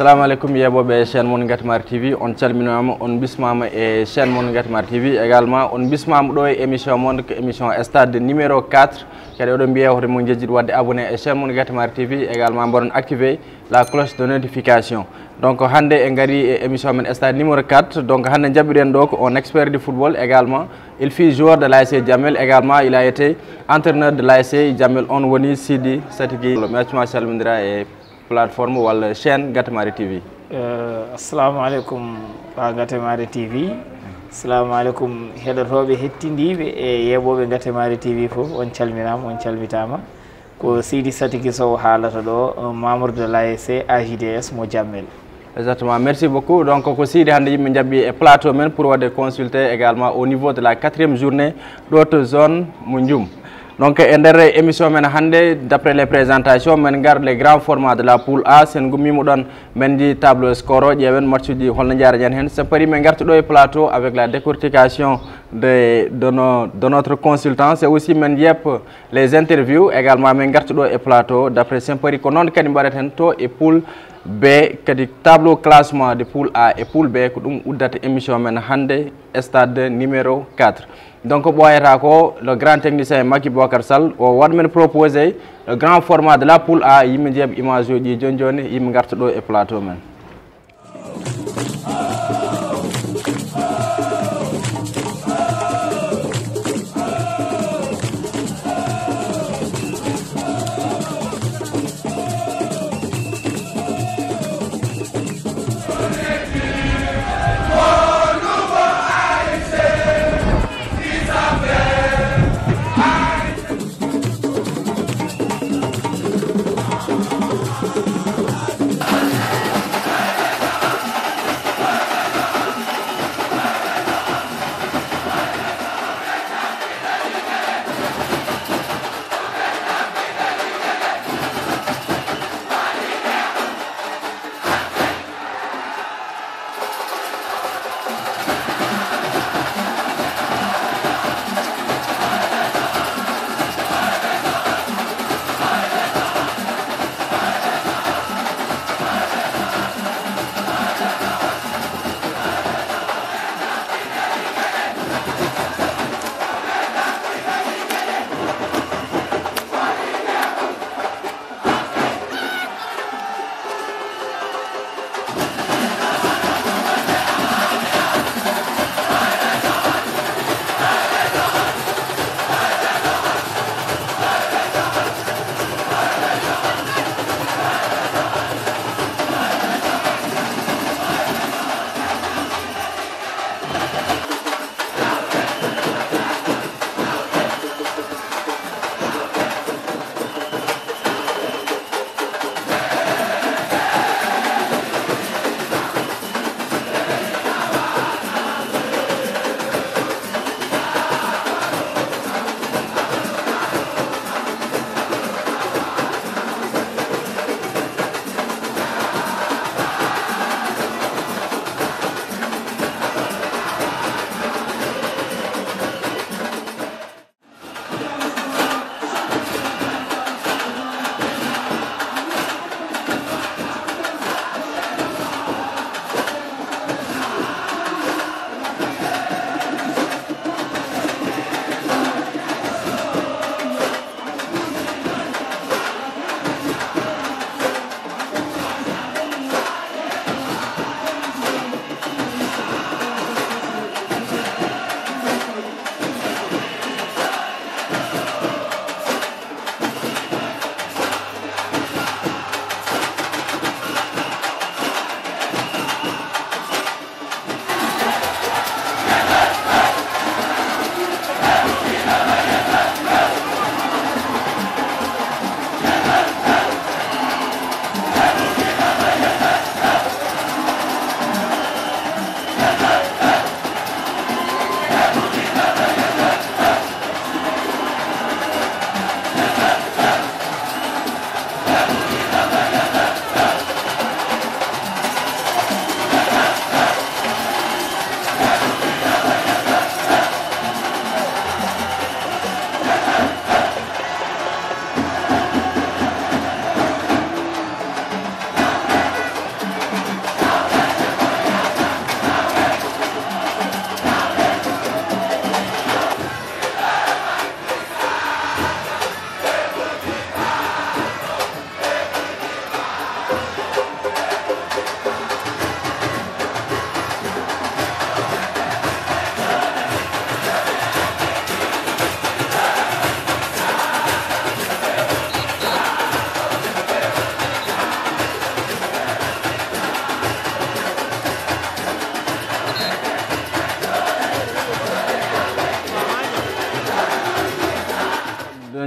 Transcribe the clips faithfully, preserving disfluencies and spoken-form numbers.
Assalamu aleykum, yeeɓooɓe chaîne mon Ngatimari T V, on calminaama, on bismaama e chaîne mon Ngatimari T V. Également, on bismaama ɗo e émission mon, ko émission stade numéro quatre. Kadi oɗon mbiya hoto mon jejjit waɗde abonné e chaîne mon Ngatimari T V. Également, mboɗon activé la cloche de notification. Donc, hannde en ngari e émission men stade numéro quatre. Donc, hannde jaɓɓiɗen ɗo ko un expert du football également. Il fut joueur de l'A S C Jamel également. Il a été entraîneur de l'A S C Jamel. On woni Sidi Satigi. Merci, ma calmindira e plateforme walla chaîne Ngatimari T V. Eh, assalamu aleykum, wa Ngatimari T V. Assalamu aleykum, heɗotooɓe, hettindiiɓe e yeeɓooɓe Ngatimari T V fof. On calminaama, on calmitaama. Ko Sidi Satigi Sow haalata ɗo, un membre de l'A S C A J D S mo Jammel. Exactement, merci beaucoup. Donc, ko Sidi hannde yimɓe jaɓɓi e plateau men pour waɗde consulté également au niveau de la quatrième journée ɗo to zone mo Ndioum. Donc, e nder émission men hannde, d'après les présentations, men ngar le grand format de la poule A, sen gummiima ɗon, men nji tableau score o, ƴeewen match uji holno njaara jan heen. Sen pari men ngarta ɗo e plateau avec la décortication de, de, no, de notre consultant. C'est aussi men yepp les interviews également, men ngarta ɗo e plateau. D'après sen pari ko noon kadi mbaɗaten to e poule B, kadi tableau classement de poule A e poule B, ko ɗum uddata émission men hannde, stade numéro quatre. Donc, ɓooyata ko le grand technicien Macky Bokar Sall, o waɗ men proposé le grand format de la poule A, yimɓe njeeɓ image uji jooni jooni, yimɓe ngarta ɗo e plateau men.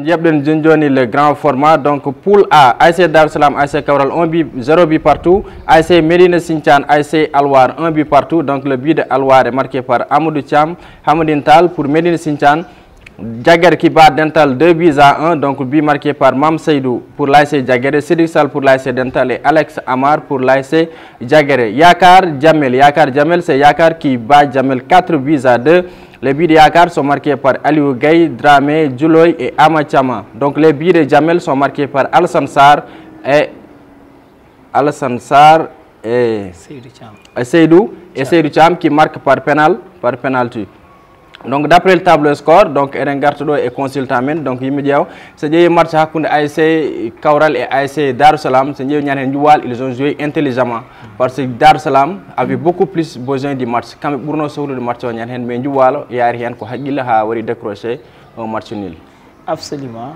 Yeɓɗen joni joni le grand format. Donc, poule A, A S C Darou Salam, A S C Kawral, un but, zéro but partout. A S C Médina Sinthiane, A S C Alwar, un but partout. Donc, le but de Alwar est marqué par Amadou Thiam, Hamadine Tall pour Médina Sinthiane. Diaguer qui bat Dental deux buts à un. Donc, but marqué par Mam Seydou pour l'A S C Diaguer, Cédric Sall pour l'A S C Dental et Alex Amar pour l'A S C Diaguer. Yakar Jamel, Yakar Jamel, c'est Yakar qui bat Jamel quatre buts à deux. Les buts de Yakar sont marqués par Aliou Gueye, Dramé, Djouloy et Ama Chama. Donc, les buts de Jamel sont marqués par Alassane Sarr et Alassane Sarr et, et Seydou, et Seydou Cham qui marque par pénal, par penalty. Donc, d'après le tableau score, donc, eɗen garta ɗo e consultant men, donc, yimɓe ƴeewa, so ƴeewi match hakkunde A S C Kawral et A S C Darou Salam, so ƴeewi ñande hen Njuwal, ils ont joué intelligemment. Parce que Darou Salam avait beaucoup plus besoin du match. Kamɓe ɓurno sohlude match o ñande hen, mais Njuwalo yaari hen ko haqqille ha wari décroché un match nul. Absolument.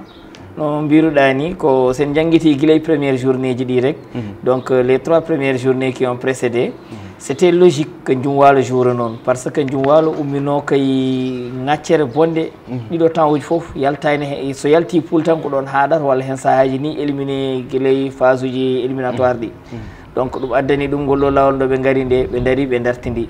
No mbiruɗa ni, ko sen jangiti gila e première journée ji ɗi rek. Donc, euh, les trois premières journées qui ont précédé, c'était logique que Njuwalo joue noon, parce que Njuwalo ummino kay ŋaccere bonde ɗiɗo temps uji fof, yaltani he, so yalti poule tan ko ɗon haɗata, walla hen sahaji ni éliminé gila e phase uji éliminatoire ɗi. Donc, ɗum addani ɗum ngol ɗo lawol ɗo ɓe ngari nde, ɓe dari, ɓe dartidi.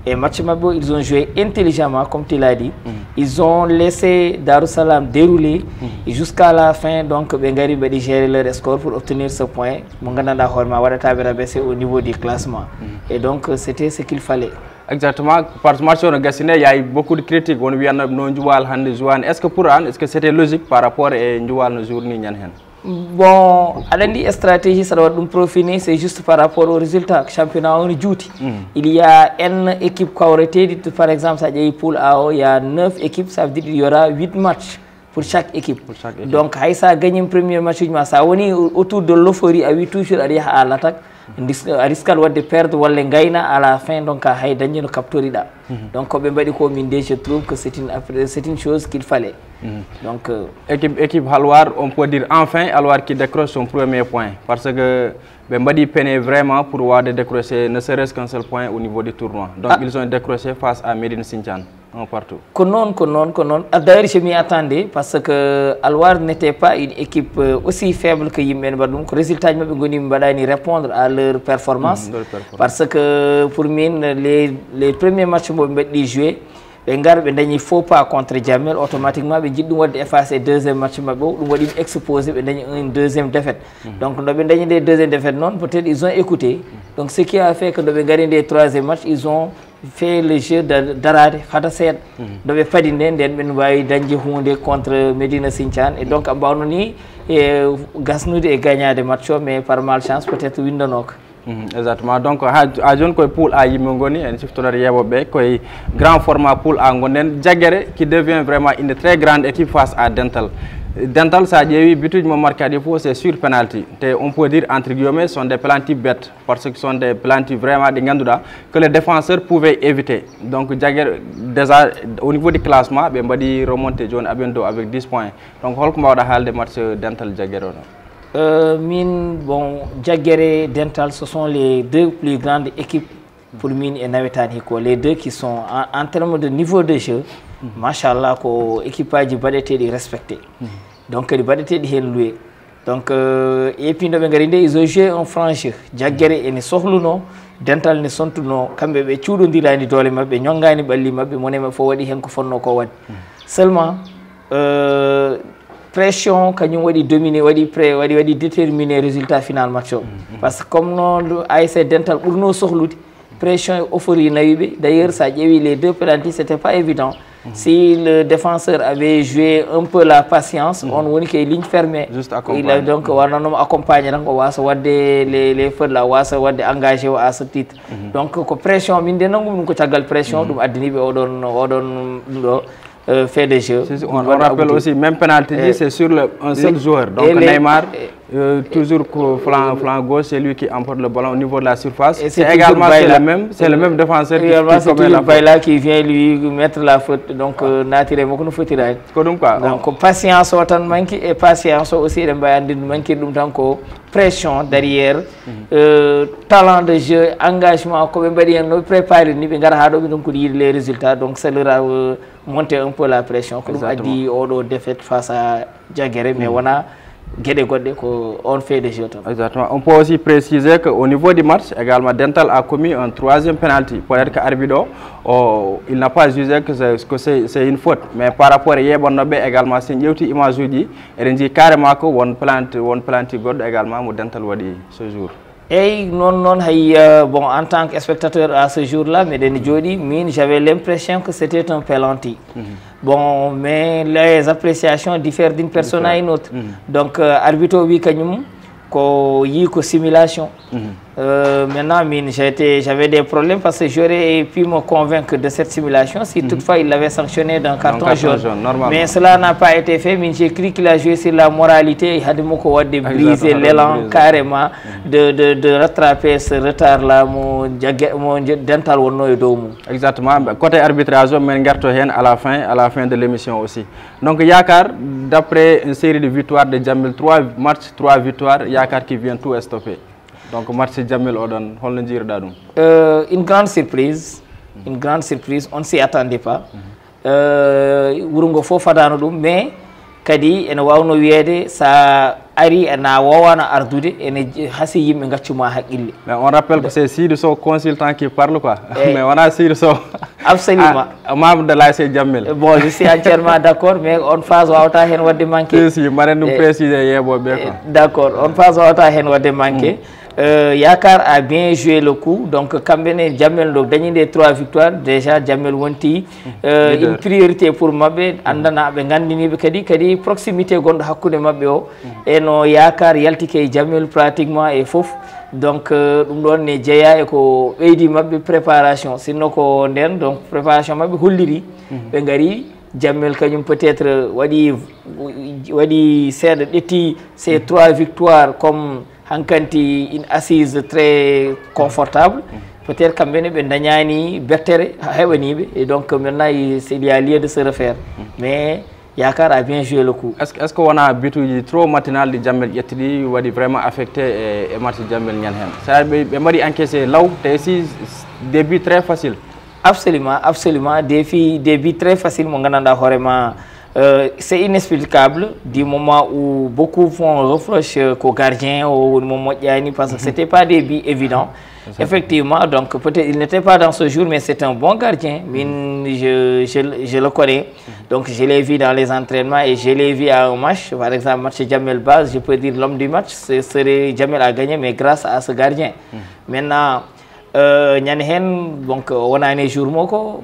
E match maɓɓe o, ils ont joué intelligemment, comme tu l'as dit. Ils ont laissé Darou Salam dérouler. Et jusqu'à la fin, donc, ɓe ngari, ɓe waɗi gérer leur score pour obtenir ce point. Mo gandanɗa hoore ma waɗata ɓe rabaisser au niveau du classement. Et donc, c'était ce qu'il fallait. Exactement, parce que match o no gasine, il y a eu beaucoup de critiques. On vient no Njuwal hande Juwan. Est-ce que pour an, est-ce que c'était logique par rapport e Njuwal no jour ni ñande hen? Bon, aɗa andi stratégie, saɗa waɗa ɗum peaufiner, c'est juste par rapport au résultat. Championnat o no juuti. Il y a n équipe kawreteɗi, par exemple, sa ƴeewi poule A o, il y a neuf équipes, ça veut dire il y aura huit matchs pour chaque équipe. Pour chaque équipe. Donc, hay sa gagné premier match uji ma, sa woni autour de l'euphorie, a wi toujours aɗa yaha à l'attaque, dis- a risquat waɗde perdre walla gayna à la fin, donc hay dañde no captoriɗa. Donc, ko ɓe mbaɗi ko, min de, je trouve que c'est une, c'est une chose qu'il fallait. Donc, euh, Équipe, équipe Halwar, on peut dire enfin Halwar qui décroche son premier point. Parce que ɓe mbaɗi peine vraiment pour wawde décrocher ne serait-ce qu'un seul point au niveau du tournoi. Donc, ils ont décroché face à Médine Sinthiane, un partout. Ko noon, ko noon, ko noon. Ah, d'ailleurs, je m'y attendais, parce que Halwar n'était pas une équipe, euh, aussi faible que yimɓe ɓe mbaɗi ɗum. Ko résultat ji maɓɓe ngoni, ɓe mbaɗani répondre à leur performance. Mhm, leur performance. Parce que pour min, les, les premiers matchs mo ɓe mbaɗi joué, ɓe ngar, ɓe dañi faux pas contre Jamel, automatiquement ɓe jiɗi ɗum waɗde effacé deuxième match maɓɓe o, ɗum waɗi ɓe exposé, ɓe dañi une deuxième défaite. Donc, no ɓe dañi nde deuxième défaite noon, peut-être ils ont écouté. Donc, ce qui a fait que no ɓe ngari nde troisième match, ils ont fait le jeu de daraade fada seeɗa. No ɓe padi nde, nden ɓen mbawi dañde hunde contre Médina Sinthiane. Et donc, a mbawno ni e gasnude e gagnade match o, mais par malchance, peut-être winndanoka. Mhm, exactement. Donc, ha, ha joni koye poule A yimɓe ngoni, en ciftonori yeeɓoɓe ɓe, koye grand format poule A gonɗen. Diaguer qui devient vraiment une très grande équipe face à Dental. Dental, sa ƴeewi, bituji mo marqué aɗi fof, c'est sur penalty. Te on peut dire, entre guillemets, sont des penalty bêtes, parce que sont des penalty vraiment ɗi ganduɗa que les défenseurs pouvaient éviter. Donc, Diaguer, déjà, au niveau du classement, ɓe mbaɗi remonté joni aɓen dow avec dix points. Donc, holko mbawɗa haalde match Dental Diaguer o noon? Euh, min, bon, Diaguer et Dental, ce sont les deux plus grandes équipes pour min e nawetaan hikka o. Les deux qui sont, en, en termes de niveau de jeu, machallah, ko équipe aji baɗeteɗi respecté. Donc, kadi baɗeteɗi hen loué. Donc, euh, et puis, no ɓe ngari nde, ils ont joué un franc jeu. Diaguer ene sohluno, Dental ne sontuno, kamɓe ɓe cuuɗodirani doole maɓɓe, ñongani ɓalli maɓɓe, mone maɓɓe fof waɗi hen ko fonno ko waɗde. Seulement, euh, pression kañum waɗi dominé, waɗi pré-, waɗi, waɗi déterminé résultat final match o. Parce que comme no A S C Dental ɓurno sohlude, pression e euphorie nawi ɓe. D'ailleurs, sa ƴeewi les deux penalty, c'était pas évident. Si le défenseur avait joué un peu la patience, on woni ke ligne fermée. Juste Il a accompagné. Donc, wano nomo accompagné tan, ko wasa wadde les, les feux là, wasa wadde engagé o à ce titre. Donc, ko pression, min de nangumi ɗum ko caggal pression, ɗum addani ɓe oɗon, oɗon ɗum ɗo, euh, fait de jeu. Si, si, on, on rappelle aussi, même penalty ji, c'est sur le, un seul joueur. Donc, et les- Neymar, et- Euh, toujours ko flanc, flanc gauche, c'est lui qui emporte le ballon au niveau de la surface. Et C'est c'est également toujours c'est le Bayla. Même, c'est le même défenseur qui, Également, qui c'est commet toujours la faute. Bayla qui vient lui mettre la faute. Donc, euh, naatire mo ko no fotiraani. Ko ɗum quoi. Donc, patience o tan manque, et patience o aussi, eɗen mbawi andude manque ɗum tan ko pression derrière, euh, talent de jeu, engagement, ko ɓe mbaɗi hen, no ɓe préparé ni, ɓe ngara haa ɗo, ɓe donc yiide les résultats. Donc, ça leur a, euh, monté un peu la pression. Ko ɗum Exactement. Addi oɗo défaite face à Jagere, mais wona geɗe goɗɗe, ko on fait de jeu tan. Exactement. On peut aussi préciser qu'au niveau du match, également, Dental a commis un troisième penalty. Peut-être que arbitre o, o, il n'a pas jugé que c'est, que c'est, c'est une faute. Mais par rapport à Yebon Nobé également, si on ƴeewti image uji, eɗen jii carrément ko won penalty, won penalty goɗɗo également mo Dental waɗi ce jour. Eyyi, noon noon, hay, euh, bon, en tant que spectateur à ce jour-là, meɗen jooɗi, min, j'avais l'impression que c'était un penalty. Bon, mais les appréciations diffèrent d'une personne à une autre. Donc, euh, arbitre o wi kañum ko yi ko simulation. Euh, maintenant, min, j'étais, j'avais des problèmes parce que j'aurais pu me convaincre de cette simulation si toutefois il l'avait sanctionné d'un carton, Carton jaune. Jaune, normalement. Mais cela n'a pas été fait. Min, j'ai cru qu'il a joué sur la moralité. Hade mo ko wadde briser Exactement, l'élan briser. Carrément de, de, de rattraper ce retard-là, mo Jagge-, mo je-, Dental wonno e dow mum. Exactement. Côté arbitrage, on garde à la fin, à la fin de l'émission aussi. Donc, Yakar, d'après une série de victoires de Jamel, trois matchs, trois victoires, Yakar qui vient tout stopper. Donc, match Jamel oɗon, holno njiiruɗa ɗum? Euh, une grande surprise, une grande surprise, on ne s'y attendait pas. Euh, wuro ngo fof fadano ɗum, mais kadi ene wawno wiyeede sa ari ena wowano ardude, ene j-, hasi yimɓe gaccuma haqqille. Mais on rappelle que c'est Sidy Sow consultant qui parle quoi. Eh. Mais wona Sidy Sow. Absolument. Ah, membre de l'A S C Jamel. Bon, je suis entièrement d'accord, mais on phase wawata hen wadde manqué. Si, si, mbaɗen ɗum Eh, préciser yeeɓoɓe quoi. Eh, d'accord, on phase wawata hen wadde manqué. Euh, Yakar a bien joué le coup. Donc, kamɓe ne Jamel ɗo dañi nde trois victoires. Déjà, Jamel wonti, euh, Leader. Une priorité pour maɓɓe. Andana ɓe gandiniɓe kadi, kadi proximité gonɗo hakkude maɓɓe o. E no Yakar yaltike e Jamel pratiquement e fof. Donc, euh, ɗum ɗon ne jeeya e ko ɓeydi maɓɓe préparation. Sinno ko nden, donc, préparation maɓɓe holliri. Ɓe ngari, Jamel kañum peut-être waɗi, waɗi seeɗa, ƴetti ces trois victoires comme hankanti une assise très confortable. Peut-être kamɓe ne ɓe dañani bettere heɓaniɓe. Et donc maintenant, il, il y a lieu de se refaire. Mais Yakar a bien joué le coup. Est-ce que, est-ce que wona bituji trop matinal ɗi Jamel ƴetti ɗi waɗi vraiment affecté e, e match Jamel ñan hen? C'est-à-dire ɓe, ɓe mbaɗi encaissé law, te si des buts très faciles. Absolument, absolument. Des filles, des buts très faciles, mon gananda horema. Euh, c'est inexplicable du moment où beaucoup font reproche, euh, qu'au gardien, au moment, parce que c'était pas des buts évidents. Effectivement, donc peut-être il n'était pas dans ce jour, mais c'est un bon gardien. Mais je, je, je le connais. Donc je l'ai vu dans les entraînements et je l'ai vu à un match. Par exemple, match Jamel Baz, je peux dire l'homme du match, ce serait Jamel a gagné, mais grâce à ce gardien. Maintenant, euh, ñande hen, donc, wonani jour mo ko,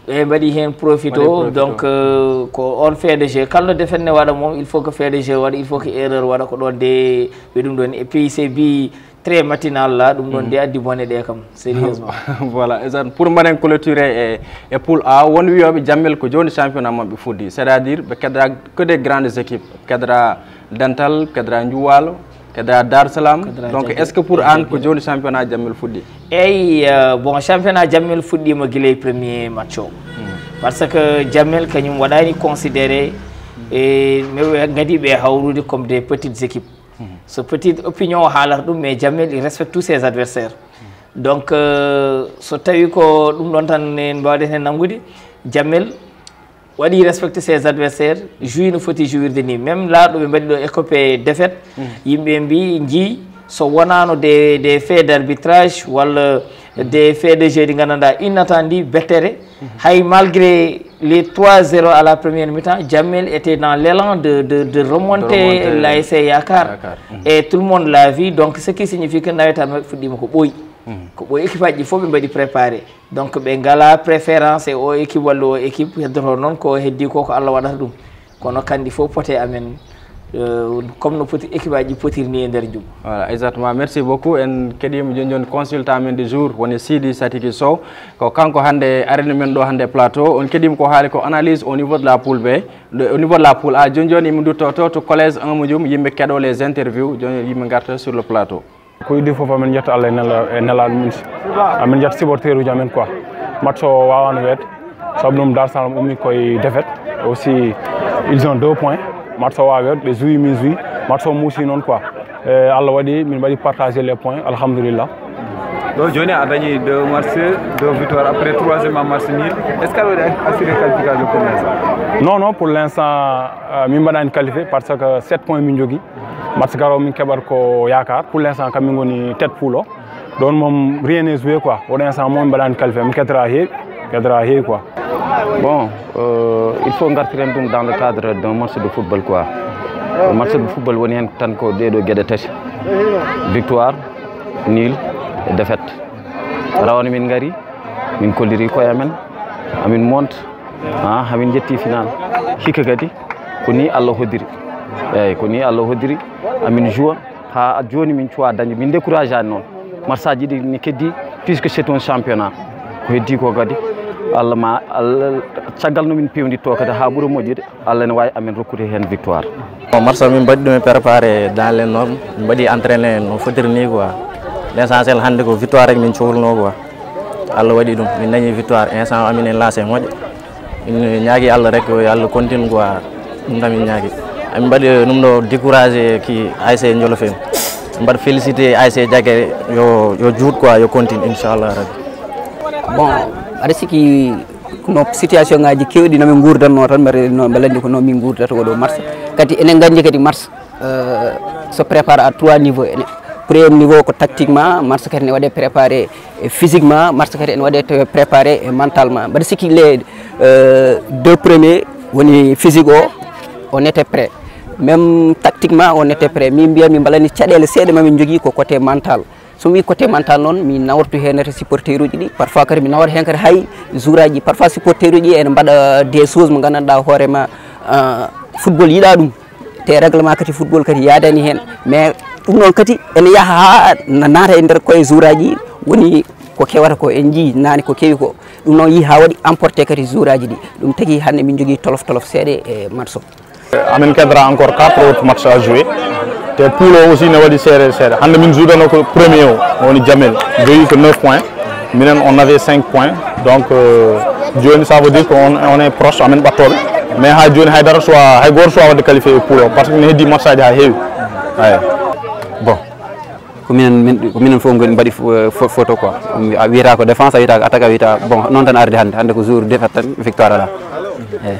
ɓe mbaɗi hen profito. Mbaɗi profito. Donc, euh, ko on fait de jeu. Kala défaite ne waɗa moom, il faut que fait de jeu waɗa, il faut que erreur waɗa, ko ɗon de ɓe ɗum ɗon. Et puis c'est bi très matinal là, ɗum ɗon de addi bone ɗe kam, sérieusement. Voilà, exact. Pour mbaɗen clôturer e, e poule A, won wiyoɓe Jamel ko joni championnat maɓɓe fuɗɗi. C'est-à-dire ɓe kedra que des grandes équipes. Kedra Dental, kedra Njuwalo, kedra Dar Salam. Kedra Jagere. Donc, est-ce que pour an ko joni championnat Jamel fuɗɗi? Eyyi, euh, bon, championnat Jamel fuɗɗima guila e premier match o. Parce que Jamel kañum waɗani considéré, e mais gadi ɓe hawrude comme des petites équipes. So petite opinion o haalata ɗum, mais Jamel il respecte tous ses adversaires. Donc, euh, so tawi ko ɗum ɗon tan en mbawɗen hen nanngude, Jamel waɗi respecte ses adversaires, joué no foti jouirde ni. Même là ɗo ɓe mbaɗi ɗo écopé défaite, yimɓe mbi jii so wonano des, des faits d'arbitrage walla des faits de jeu ɗi gandanɗa inattendu, bettere, hay malgré les trois zéro à la première mi-temps, Jamel était dans l'élan de, de, de remonter De remonter l'A S C Yakar. Yakar. Et tout le monde l'a vu, donc ce qui signifie que nawetan maɓɓe fuɗɗima ko ɓooyi. Ko ɓooyi, équipe aji ɗi fof ɓe mbaɗi préparé. Donc ɓe ngala préférence e o équipe walla o équipe, heddoto noon ko heddi ko, ko Allah waɗata ɗum. Kono kandi fof pote amen Euh, comme no poti équipe aji potiri ni e nder njum. Voilà, exactement. Merci beaucoup. En keɗiima jooni jooni consultant men du jour woni Sidi Satiki Sow. Ko kanko hannde arani men ɗo hannde plateau. On keɗiima ko haali ko analyse au niveau de la poule B. Au niveau de la poule A, jooni jooni yimɓe ndutto to to collège un mo jum, yimɓe keɗo les interviews, jooni yimɓe ngarta sur le plateau. Ko iddi fof amin jetta Allah e nela- e nelaɗo mum. Amin jetta supporter uji amin quoi. Match o wawano weede. Sabu ɗum Dar Salam ummi koye défaite. Aussi ils ont deux points. Match o wawi weede, ɓe joué min joué. Match o muusi noon quoi. E Allah waɗi min mbaɗi partagé les points, alhamdulillah. Ɗo joni a dañi deux match, deux victoire après troisième match nul. Est ce que aɗa waɗi assuré qualification pour l'instant? Non non, pour l'instant euh, min mbaɗani qualifié parce que sept points min jogui. Match garo min keɓat ko yakar. Pour l'instant kam min goni tête poule o. Ɗon moom rien n'est joué quoi. Oɗo instant moom mbaɗani qualifié, mi keddora heewi, keddora heewi quoi. Bon, euh, il faut gartiren ɗum dans le cadre d'un match de football quoi. Match de football woni hen tan ko ɗeɗo gueɗe tati. Victoire, nul et défaite. Rawane min gari, min kolliri koye amen, amin monte, ha hamin jetti final. Hikka kadi ko ni Allah hoddiri. Eyyi, ko ni Allah hoddiri. Amin joua ha joni min cuwa dañde, min décourage ani noon. Match aji ɗi ne keddi, puisque c'est un championnat. Ko heddi ko kadi Allah ma Allah, caggal no min pewditto kadi ha ɓuura moƴƴude, Allah ne wawi amen rokkude hen victoire. Bon, match o min mbaɗi ɗum e préparé dans les normes, min mbaɗi entraîné no fotiri ni quoi. L'essentiel hande ko victoire rek min cohluno quoi. Allah waɗi ɗum, min dañi victoire, instant amin en lancé moƴƴo. Min ñaagi Allah rek, yo Allah continue quoi. Ɗum tan min ñaagi. Amin mbaɗi ɗum ɗo découragé ki A S C Jolof en. Mbaɗa félicité A S C Jagere, yo yo juut quoi, yo continue inchallah rabbi. Bon, aɗa sikki no situation ngaji kewɗi no min gurdanno tan, mbeɗa no mbeɗa anndi ko no min gurdata oɗo match. Kadi enen nganndi kadi match euh, se prépare à trois niveaux. Premier niveau ko tactiquement, match kadi ne waɗe préparé physiquement, match kadi ne waɗe préparé mentalement. Mbaɗa sikki les euh, deux premiers woni physique o, on était prêt. Même tactiquement on était prêt. Min mbiya min mbalani caɗele seeɗa mamin jogui ko côté mental. So wi côté mental noon, mi nawartu hen e supporter uji ɗi, parfois kadi mi nawat hen kadi hay jouraji, parfois supporter uji ene mbaɗa des choses mo gandanɗa hoorema euh, football yiɗa ɗum, te règlement kadi football kadi yaadani hen. Mais ɗum noon kadi ene yaaha ha naata e nder koye jouraji, woni ko kewata ko en jii nani ko kewi ko. Ɗum noon yi ha waɗi emporté kadi jouraji ɗi. Ɗum tagi hande min jogui tolof tolof seeɗa e match o. Amin kedra encore quatre autres matchs à jouer. Te poule o aussi ne waɗi seeɗa seeɗa. Hande min joudano ko premier o, woni Jamel, joyi ko neuf points. Minen on avait cinq points. Donc euh, joni ça veut dire que on, on est proche amin ɓattoɓe. Mais ha joni haydara soit hay goto soit wadde qualifié e poule o parce que ne heddi match aji ha heewi. Ay. Bon. Ko minen min ko minen fof ngoni mbaɗi photo quoi. A wiyata ko défense, a wiyata ko attaque, a wiyata bon, noon tan ardi hannde. Hannde ko jour défaite tan, victoire alaa. Eyi.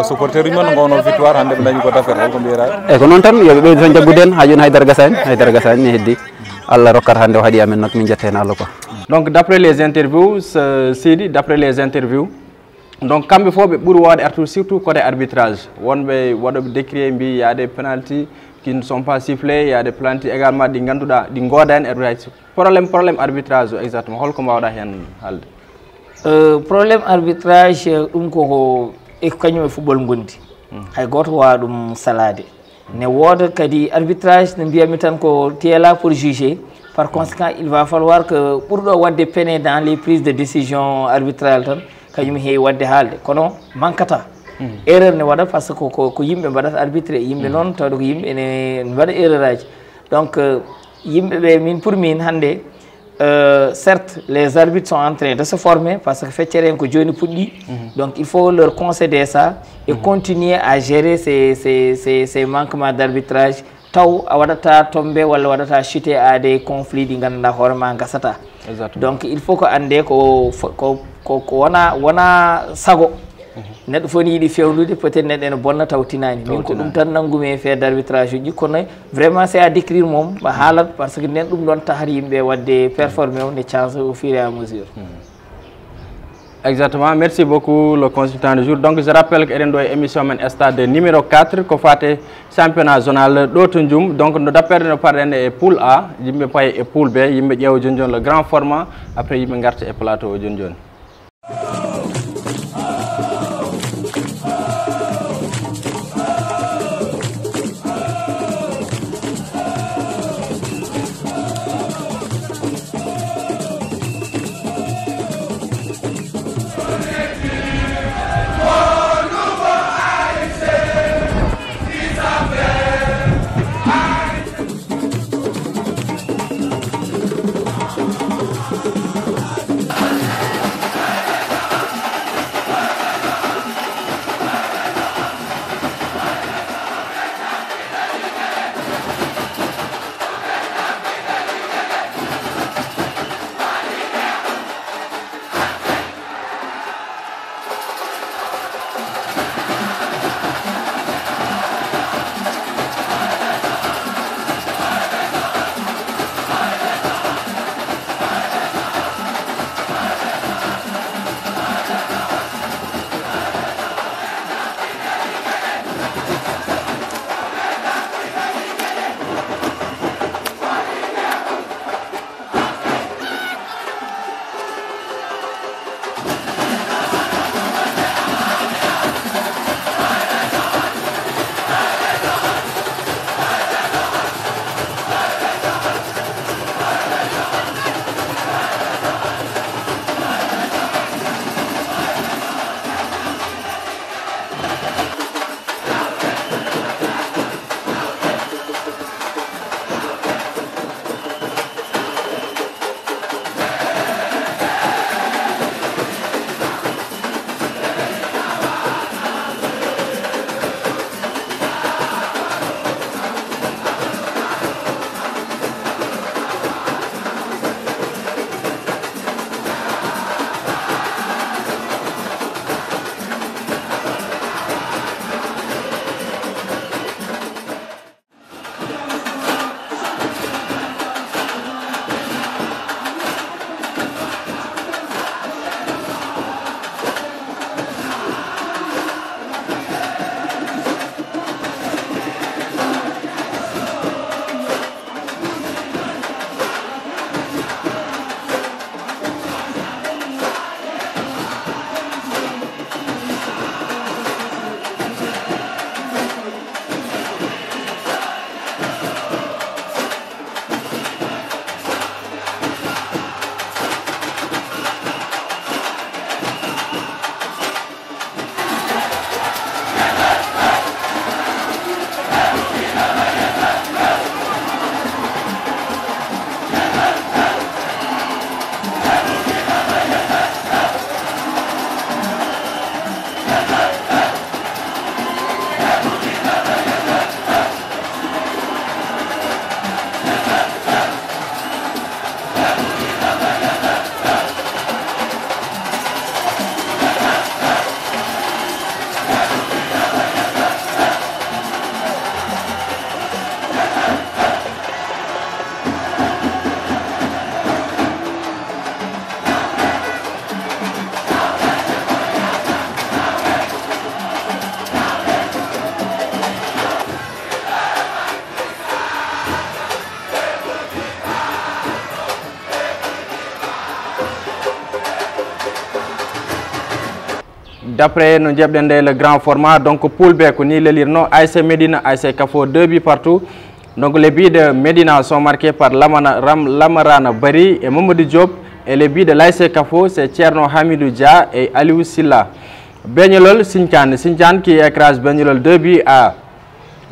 Supporter uji mon ngowno victoire hannde ɓe dañi ko défaite, holko mbiyata? Eyi, ko noon tan, yo ɓe ɓeydu tan jaggude en ha jooni, haydara gasani, haydara gasani ne heddi. Allah rokkat hannde o haɗi amen nak, min jetta heen Allah quoi. Donc d'après les interviews, Sidi, d'après les interviews, donc kamɓe fof ɓe ɓuri wawde artude surtout côté arbitrage, wonɓe waɗoɓe décrier mbi yaade penalty qui ne sont pas sifflés, yaade penalty également ɗi ganduɗa ɗi goodani arbitrage. Problème problème arbitrage o exactement holko mbawɗa hen haalde? Euh, problème arbitrage euh, ɗum koko e kañum e football gondi. Hay goto wawa ɗum salade. Ne wooda kadi arbitrage no mbiyatmi tan ko tu es là pour juger. Par conséquent il va falloir que ɓurɗo wadde peine dans les prises de décision arbitrale tan kañum heewi wadde haalde, kono mankata. Erreur ne waɗa parce que ko ko yimɓe mbaɗata arbitré, yimɓe noon tawde ko yimɓe ene mbaɗa erreur aji. Donc yimɓe ɓe min pour min hannde, certes les arbitres sont en train de se former parce que feccere en ko jooni puɗɗi. Donc il faut leur concéder ça et continuer à gérer ces ces ces ces manquements d'arbitrage. Taw a waɗata tombe walla waɗata chuté à des conflits ɗi ngannduɗaa hoore ma ngasata. Donc il faut ko annde ko ko ko wona wona sago. Neɗɗo fof ne yiɗi fewnude, peut être neɗɗo ene bonna taw tinaani. Min ko ɗum tan nanngumi e fait d' arbitrage uji, kono vraiment c' est à décrire moom ɓa haalat par ce que nden ɗum ɗon tahata yimɓe waɗde performé o ne chance au fur et à mesure. Exactement, merci beaucoup le consultant du jour. Donc je rappelle que eɗen ɗo e émission men stade numéro quatre ko fate championnat zonal ɗo to Ndioum. Donc no dappere no parɗen e poule A, yimɓe paye e poule B, yimɓe ƴeewa joni joni le grand format, après yimɓe garta e plateau o joni joni. D'après no njeɓɗen nde le grand format, donc poule B ko ni lelirno: A S C Médine, A S C Kafo, deux buts partout. Donc les buts de Médina sont marqués par Lamana, Ram, Lamarana Bari et Mamadou Diop. Et les buts de l'A S C Kafo, c'est Thierno Hamidou Dia et Aliou Silla. Beñolol Sintiane, Sintiane qui écrase Beñolol deux buts à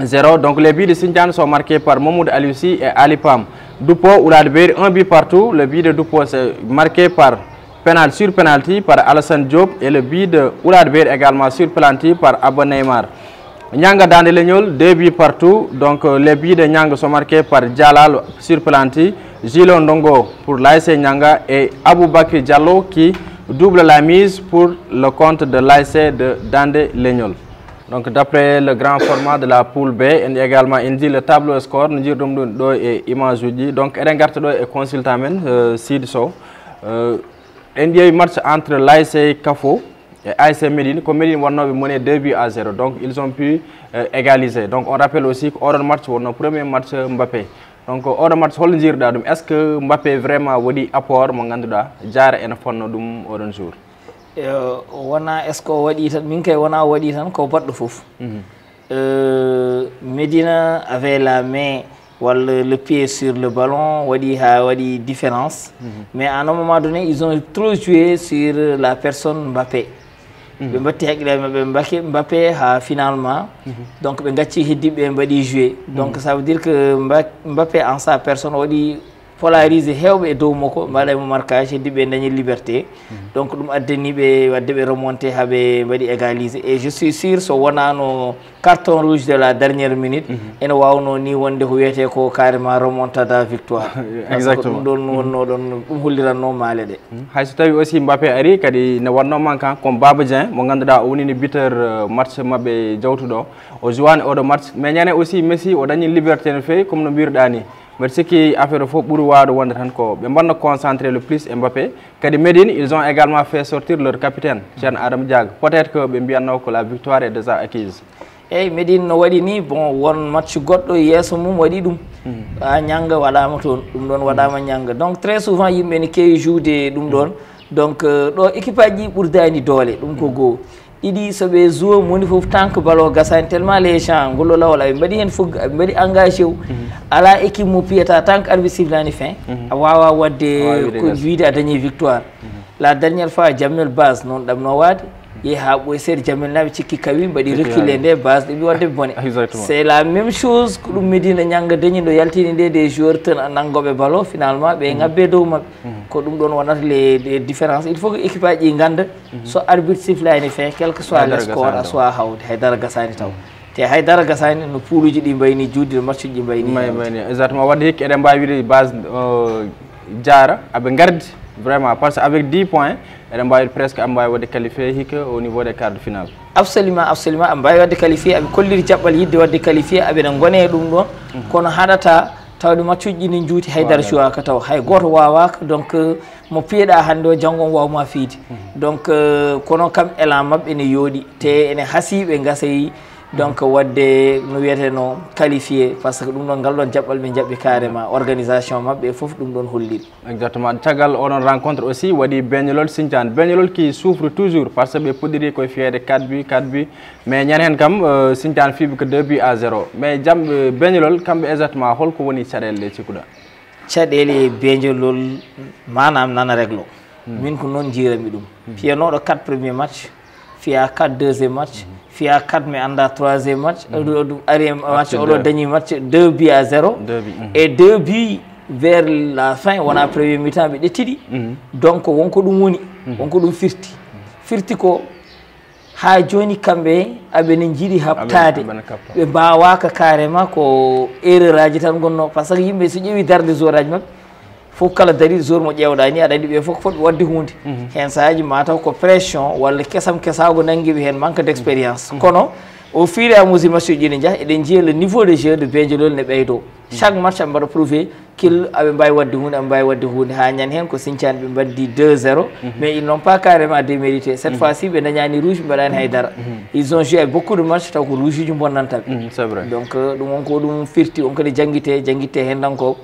zéro. Donc les buts de Sintiane sont marqués par Mamoud Aliussi et Ali Pam. Dupo Oulad Beir, un but partout. Le but de Dupo, c'est marqué par pénal sur penalty par Alassane Diop et le but de Oulad Beir également sur penalty par Abba Neymar. Nyanga Dande Legnol, deux buts partout. Donc euh, les buts de Nyanga sont marqués par Djalal sur penalty, Gilo Ndongo pour l'A S C Nyanga et Aboubakry Diallo qui double la mise pour le compte de l'A S C de Dande Legnol. Donc, d'après le grand format de la poule B, et également, il dit le tableau score, nous dirons donc, donc, et image, je dis. Donc, eɗen garta ɗo e consultant men, euh, Sid Sow. Euh, en ƴeewi match entre l'A S C Kafo et A S C Médine. Ko Médine wonnooɓe mené deux buts à zéro. Donc, ils ont pu euh, égaliser. Donc, on rappelle aussi que oɗon match wonno premier match Mbappé. Donc, oɗo match, hol njirɗa ɗum? Est-ce que Mbappé vraiment waɗi apport mo ngannduɗaa Diarra ene fonno ɗum oɗon jour? Wona est-ce que o waɗi tan? Min kay wona o waɗi tan, ko baɗɗo fof. Médina avait la main walla le pied sur le ballon, waɗi ha waɗi différence. Mais à un moment donné, ils ont trop joué sur la personne Mbappé. Ɓe mbatti haqqille maɓɓe Mbappé, Mbappé ha finalement. Donc ɓe gacci heddiɓe ɓe mbaɗi joué. Donc ça veut dire que Mba- Mbappé en sa personne waɗi polarisé heewɓe e dow makko, mbaɗa mo marquage, heddiɓe dañi liberté. Donc ɗum addani ɓe wadde ɓe remonté ha ɓe mbaɗi égalisé. Et je suis sûr so wonano carton rouge de la dernière minute, ene wawno ni wonde ko wiyete ko carrément remontada victoire. Exactement. Ɗum ɗon wonno ɗon, ɗum holliranno maale ɗe. Hay so tawi aussi Mbappé ari kadi ne wanno manquant comme Baba Dieng mo ganduɗa o wonini buteur euh, match maɓɓe jawtuɗo. O jouwani oɗo match, mais ñande aussi Messi o dañi liberté no fewi comme no mbiruɗa ni. Mbeɗa sikki affaire o fof ɓuri wawde wonde tan ko ɓe mbanno concentré le plus e Mbappé. Kadi Médine, ils ont également fait sortir leur capitaine Thierno Adama Diaga. Peut-être que ɓe mbiyanno ko la victoire est déjà acquise. Eyyi, Médine no waɗi ni, bon, won match goɗɗo yeeso mum waɗi ɗum. A Ñanga waɗama toon, ɗum ɗon waɗama Ñanga. Donc très souvent yimɓe ne keewi joude ɗum ɗon. Donc euh, ɗo équipe aji ɗi ɓurdani doole, ɗum ko goo. Ɗiɗi, so ɓe joué moni fof tant que ballon gasani, tellement les gens ngol lawol aɓe mbaɗi hen fof, aɓe mbaɗi engagé o. Ala équipe mo piyata tant que arbitre sifflani fin, a wawa wadde ko wiide a dañi victoire. La dernière fois Jamel Base noon ɗamno waade, yehi ha ɓoy seeɗa, Jamel naɓe cikki kawi, mbaɗi reculé nde, Base ɗiɓi wadde bone. C'est la même chose ko ɗum Médina Ñanga dañi ɗo, yaltini nde des joueurs tan nanngoɓe ballon, finalement ɓe ngabbe dow maɓɓe. Ko ɗum ɗon wonata les différences. Il faut que équipe aji ɗi ganda so arbitre sifflani fin, quel que soit le score, a suwa hawde, haydara gasani taw. Te haydara gasani no pouluji ɗi mbayni, juddi no matchuji ɗi mbayni. Exactement. Wadde hikka eɗen mbawi wiide Base Diarra aɓe gardi vraiment, parce que avec dix points eɗen mbawi presque aɓe mbawi wadde qualifié hikka au niveau des quarts de finale. Absolument, absolument, aɓe mbawi wadde qualifié, aɓe kolliri jaɓɓal yidde wadde qualifié, aɓe ɗon gone e ɗum ɗon. Kono haɗata tawde matchuji ɗi ne juuti, haydara suwaka taw, hay goto wawaka. Donc euh, mo piyeɗa hande o, janggo on wawma fiide. Donc euh, kono kam élan mabɓe ne yooɗi, te ene hasiɓe gasayi. Donc wadde no wiyeteno qualifié, parce que ɗum ɗon, ngal ɗon jaɓɓal ɓe jaɓɓi carrément, organisation mabɓe e foof ɗum ɗon holliri. Exactement. Caggal oɗon rencontre aussi waɗi Beñolol Sinthiane. Beñolol qui souffre toujours parce que ɓe puɗɗiri koye fiyede quatre buts, quatre buts. Mais ñande hen kam euh, Sinthiane fiiɓi ko deux buts à zéro. Mais jam euh, Beñolol kamɓe exactement holko woni caɗele ɗe cikkuɗa? Caɗele Beñolol manam nana réglo. Min ko noon jiirami ɗum. Fiyanoɗo quatre premier match, fiya quatre deuxième match, fiya quatre mi anda troisième match, ɗum ari match oɗo dañi match deux buts à zéro. Et deux buts vers la fin, wona premier mi-temps ɓe ƴettiɗi. Donc wonko ɗum woni, wonko ɗum firti. Firti ko ha joni kamɓe aɓene jiiɗi habtade, ɓe mbawaka carrément, ko erreur aji tan gonno, par ce que yimɓe so ƴeewi darde joueur aji mabɓe, fof kala dari joueur mo ƴeewɗa ni, aɗa andi ɓe fof ko fotɓe wadde hunde. Hen sahaji mataw ko pression walla kesam kesago nangiɓe hen, manque d' expérience. Kono au fur et à mesure match uji ne jaaha, eɗen jiiya le niveau de jeu de Beñolol ne ɓeydo. Chaque match aɓe mbaɗa prouvé kil aɓe mbawi wadde hunde, aɓe mbawi wadde hunde, ha ñande hen ko Sinthiane ɓe mbaddi deux zéro. Mais ils n'ont pas carrément démérité cette fois ci, ɓe dañani rouge, ɓe mbaɗani haydara. Ils ont joué beaucoup de match taw ko rouge uji bonnanta ɓe. Donc euh, ɗum on ko ɗum firti, on kadi jangguite jangguitte hen tan ko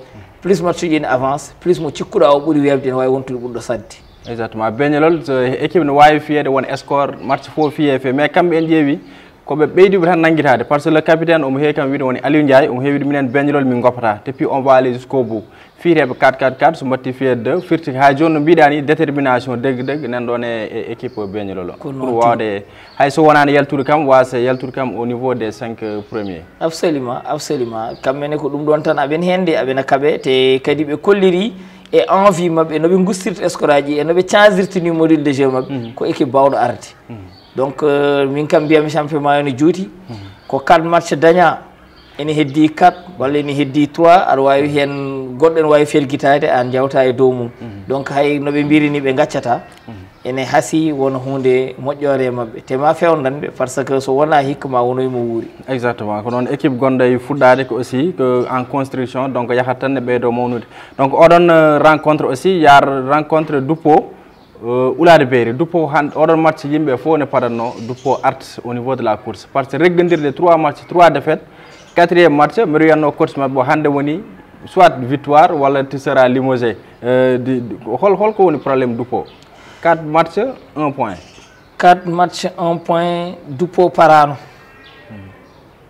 plus match uji ne avance, plus mo cikkuɗa o ɓuuri webde, ne wawi wontude ɓurɗo sadde. Exactement. Beñolol, so équipe no waawi fiyeede won score, match fof fiyee fee, mais kamɓe en ƴeewi ko ɓe ɓeyduɓe tan nanngitaade, par ce que le capitaine omo heewi kam wiide woni Aliou Ndiaye, omo heewi wiide minen Beñolol min ngoppata, depuis on va aller jusqu'au bout. Fiyeteeɓe quatre quatre quatre, so mbattii fiyeede deux, firti hay jooni no mbiɗaa ni, détermination degg degg nan ɗoon e e équipe Beñolol o. Pour waawde, hay so wonaani yaltude kam, waasa yaltude kam au niveau des cinq premiers. Absolument, absolument. Kamɓe ne ko ɗum ɗoon tan aɓen heen de, aɓena kaɓe, te kadi ɓe kolliri e envie maɓɓe, no ɓe ngustirta score aji, e no ɓe changirta ni module de jeu maɓɓe, ko équipe baawɗo arde. Donc, euh, min kam mbiyami championnat ene juuti, ko quatre match daña, ene heddi quatre, walla ene heddi trois, aɗa waawi heen, goɗɗo ene waawi fergitaade, aan njawta e dow mum. Donc, hay no ɓe mbiri ni ɓe ngaccata, ene hasii wona huunde moƴƴoore e maɓɓe. Te ma fewndan ɓe, par ce que so wonaa hikka ma wonoy mo wuuri. Exactement. Ko noon équipe gonɗo e fuɗɗaade ko aussi ko en construction, donc yahat tan ne ɓeydo mawnude. Donc oɗon, euh, rencontre aussi, yaar rencontre Duppo, euh, Ulaade Beeri. Duppo han-, oɗon match yimɓe fof ne padatno Duppo art au niveau de la course. Par ce que reggandirde trois match, trois défaites, quatrième match, mbiɗo wiyatno coach maɓɓe o hannde woni soit victoire walla tu seras limogé. Euh, di, di, hol, holko woni problème Duppo? Quatre match, un point. Quatre match, un point, Duppo paraano.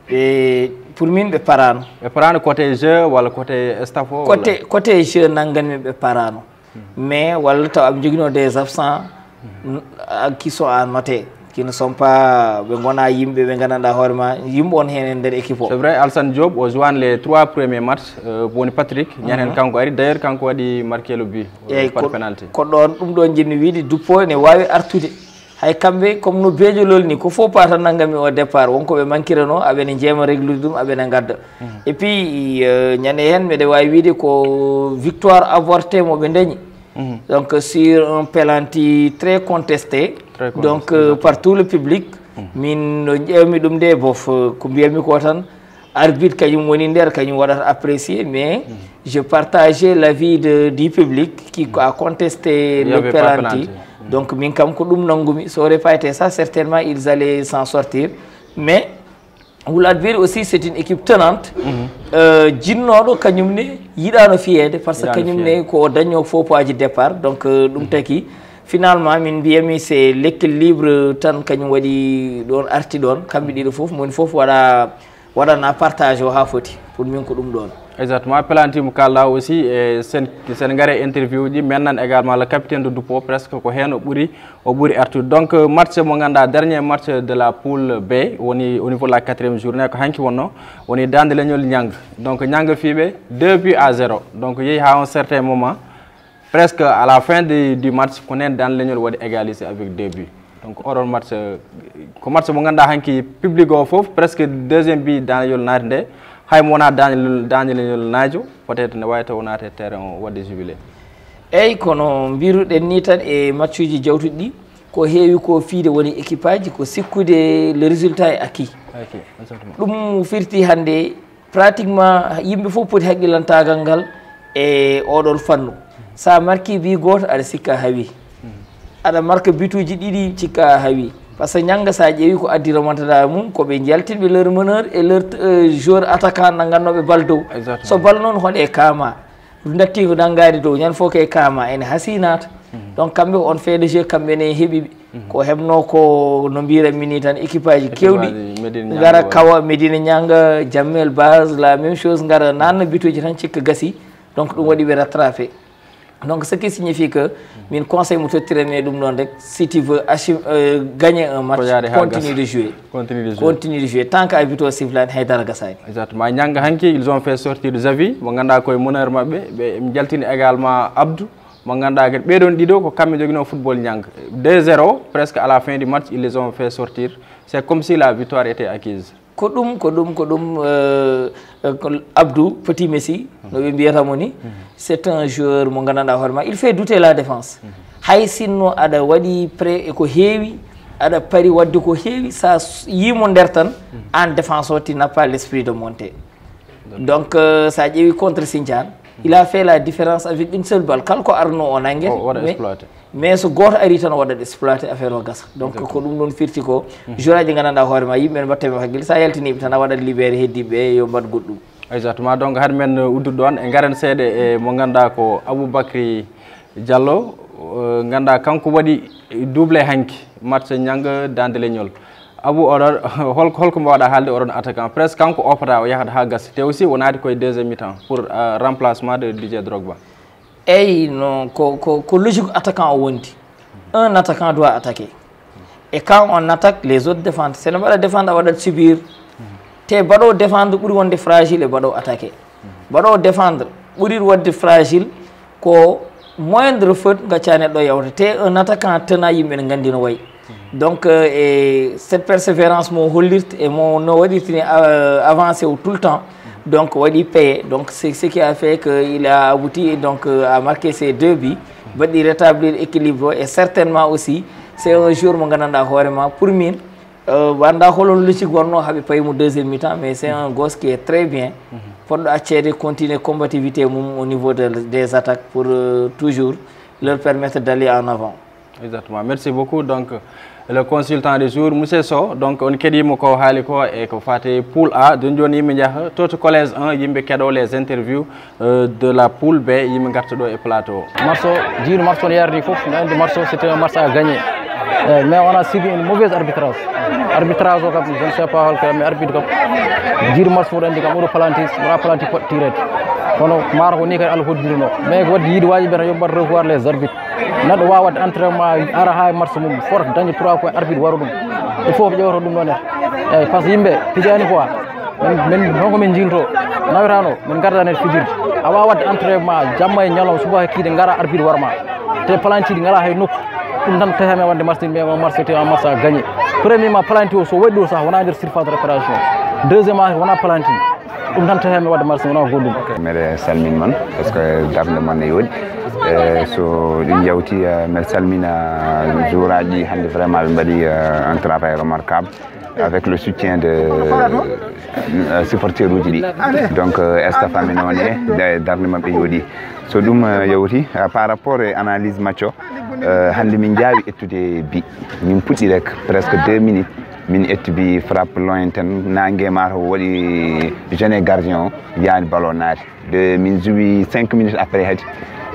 Ɓe, pour min, ɓe paraano. Ɓe paraano côté jeu walla côté staff o, walla? Côté, côté jeu nannganmi ɓe paraano. Mais walla taw aɓe njoginoo des absents, n-, ah, qui sont à noter, qui ne sont pas, ɓe ngonaa yimɓe ɓe nganndanɗaa hoore ma, yimɓe on heen e nder équipe o. C'est vrai, Alassane Diop o joue les trois premiers matchs, euh, woni Patrick, ñanden kanko ari. D'ailleurs, kanko waɗi marqué le but, euh, par penalty. Ko ɗoon, ɗum ɗoon njiɗmi wiide, Duppo ene waawi artude. Hay kamɓe, comme no Beñolol ni, ko fof paata nanngami o départ, won ko ɓe manquirano, aɓene njeema reglude ɗum, aɓene ngadda. Et puis, euh, ñande heen, mbeɗa waawi wiide ko victoire avortée mo ɓe dañi. Donc, sur un penalty très contesté, donc, euh, par tout le public, min no ƴeewmi ɗum de, bof, euh, ko mbiyatmi ko tan, arbitre kañum woni nder, kañum waɗata apprécier, mais je partageais l'avis de, du public qui a contesté le penalty. Donc, min kam ko ɗum nanngumi. Ça aurait pas été ça, certainement, ils allaient s'en sortir. Mais Wulaad Beeri aussi, c'est une équipe tenante. Euh, jinnooɗo, kañum ne yiɗaano fiyeede, par ce que kañum ne ko o dañnoo fof poids ji départ. Donc, euh, ɗum taki, finalement, min mbiyami c'est l'équilibre tan kañum waɗi ɗoon, arti ɗoon. Kamɓe ɗiɗo fof, moni fof waɗa, waɗana partage o haa foti. Pour min ko ɗum ɗoon. Exactement. Penalty mo kaalɗa aussi, e sen, sen ngare interview ji, men nan également le capitaine de Duppo, presque ko heen o ɓuri, o ɓuri artude. Donc, euh, match mo ngannduɗaa, dernier match de la poule B, woni au niveau de la quatrième journée, ko hanki wonno, woni Daande Leñol Ñang. Donc, Ñang fiiɓe deux buts à zéro. Donc, yehi haa un certain moment, presque à la fin du, du match, ko nen Daande Leñol waɗi égalisé avec deux buts. Donc, oɗon match, euh, ko match mo ngannduɗaa hanki public o fof, presque deuxième but Daande Leñol naati nde, hay mo wonaa Daande, Daande Leñol naajo, peut-être ne waawi taw naati e terrain o waɗde jubilé. Eyi, kono mbiruɗen ni tan e matchuji jawtuɗi ɗi, ko heewi ko fiide woni équipe aji, ko sikkude le résultat est acquis. Ok, exactement. Ɗum firti hannde, pratiquement, yimɓe fof poti haqqillantaagal ngal e oɗon fannu. So a marki bi gooto, aɗa sikka hawi. Aɗa marka bituuji ɗiɗi, cikka hawi. Par ce que Ñanga, so a ƴeewi ko addi remontada mum, ko ɓe njaltinɓe leur meneur et leur, euh, joueur attaquant nanngannooɓe bal dow. Exactement. So bal noon hoɗe kaama, natti ko nanngaade dow, ñande fof ke kaama, ene hasii naata. Donc, kamɓe ko on fait de jeu, kamɓe ne heɓi ɓe. Ko heɓnoo ko, no mbiiranmi ni tan, équipe aji keewɗi ngara kawa, Medina Ñanga, Jammel Baz, la même chose, ngara nanna bituuji tan, cikka gasi. Donc, ɗum waɗi ɓe rattrapé. Donc, ce qui signifie que min conseil mo tottiranmi e ɗum ɗon rek, si tu veux achi-, euh, gagner un match, continue de jouer. Continue de jouer. Continue de jouer. Tant que arbitre o sifflani, haydara gasani. Exactement. Ñanga hanki, ils ont fait sortir Xavi, mo ngannduɗaa koye meneur maɓɓe, ɓe jaltini également Abdou. Mo ngannduɗaa kadi ɓee ɗoon ɗiɗo ko kamɓe njoginoo football Ñang. Deux zéro, presque à la fin du match, ils les ont fait sortir. C'est comme si la victoire était acquise. Ko ɗum, ko ɗum, ko ɗum, euh, euh, ko Abdou, Petit Messi, no ɓe mbiyata mo ni, c'est un joueur mo nganndanɗaa hoore ma, il fait douter la défense. Hay sinno aɗa waɗi prêt e ko heewi, aɗa pari waɗde ko heewi, sa s-, yii mo nder tan, aan défense o, tu n'as pas l'esprit de monter. Donc, euh, sa ƴeewi contre Sintian, il a fait la différence avec une seule balle. Kala ko arno o nannguete, o waɗa exploité. Mais so gooto ari tan o waɗat exploité, affaire o gasa. Donc, ko ɗum ɗon firti ko joueur aji nganndanɗaa hoore ma, yimɓe ne mbatta ɓe hakkille, sa yaltiniɓe tan a waɗat libéré heddiɓe yo mbaɗ goɗɗum. Exactement. Donc, hade men uddude ɗon, e ngaren seeɗa e mo ngannduɗaa ko Aboubacry Diallo, Eh, ngannduɗaa kanko waɗi doublé hanki, match Niang Dande Leñol. Abou, oɗon, hol, holko mbaawɗaa haalde oɗon attaquant? Presque kanko opata o yahata haa gasa. Te aussi o naati koye deuxième mi-temps pour, euh, remplacement de Didier Drogba. Eyi, no, ko, ko, ko logique attaquant o wondi. Un attaquant doit attaquer. Et quand on attaque, les autres défendent. Sene mbaɗa défendre, a waɗat subir. Te baɗo défendre ɓuri wonde fragile e baɗo attaquer. Baɗo défendre ɓuri wonde fragile ko moindre faute ngacca neɗɗo yawta. Te un attaquant tena yimɓe ne nganndi no wayi. Donc, euh, e cette persévérance mo hollirta e mo no waɗirtini, euh, avancé o tout le temps. Donc, waɗi payé. Donc, c'est ce qui a fait que il a abouti donc, euh, à marquer ces deux buts. Baɗi rétablir équilibre o et certainement aussi, c'est un joueur mo nganndanɗaa hoore ma. Pour min, euh, annda holon logique wonno haɓe payi mo deuxième mi-temps, mais c'est un gosse qui est très bien. Poɗɗo accede continuer combativité mum au niveau de, des attaques pour, euh, toujours leur permettre d'aller en avant. Exactement. Merci beaucoup. Donc, le consultant du jour, monsieur Sow. Donc, on keɗiima ko haali ko e ko faati poule A. Jooni jooni yimɓe njaha to, to collège un, yimɓe keɗo les interviews, euh, de la poule B, yimɓe ngarta ɗo e plateau. Match o, jiiɗo match o no yardi fof, no andi match o, c'était un match à gagner. Eh, mais on a subi une mauvaise arbitrage. Arbitrage o kam, je ne sais pas holko, mais arbitre kam, jiiɗo match fof andi kam, oɗo planti, wona planti poɗ tirede. Kono mata ko ni kadi Allah hoddiruno. Mais ko wadde yiide waji ɓe tan yo mbaɗ revoir les arbitres. Neɗɗo wawa waɗde entraînement, ara ha e match mum, force daña trois points, arbitre wara ɗum. Il faut ɓe ƴewata ɗum ɗon e. Eyyi, par ce que yimɓe pijani quoi. Min, min honko min jilto nawetano, min gardani fijirde. A wawa wadde entraînement jamma e ñalawma, subaka e kiide, gara arbitre warma. Te plantiɗi ngala hay nokku. Ɗum tan tawi amen wadde match, mais match te match a gagné. Premièrement, planti o so waɗi ɗo sah wona nder surface de réparation. Deuxièmement, wona planti. Ɗum tan tawi amen wadde match wona goɗɗum. Mbeɗe salmin mon, parce que darde mon ne yooɗi. Eh, so ɗum yawti, eh, mbeɗe salmina jouraji hannde, vraiment ɓe mbaɗi, eh, un travail remarquable avec le soutien de, euh, supporter uji ɗi. Donc, euh, staff amen on e da- darde maɓɓe yooɗi. So ɗum, euh, yawti, euh, par rapport e analyse match o, euh, hannde min njaawi ettude bi. Min puɗɗi rek presque deux minutes, min etti bi, frappe lointaine, nangue mata o waɗi jeune gardien o, yani ballon naati. De min jouwi cinq minutes après hadi,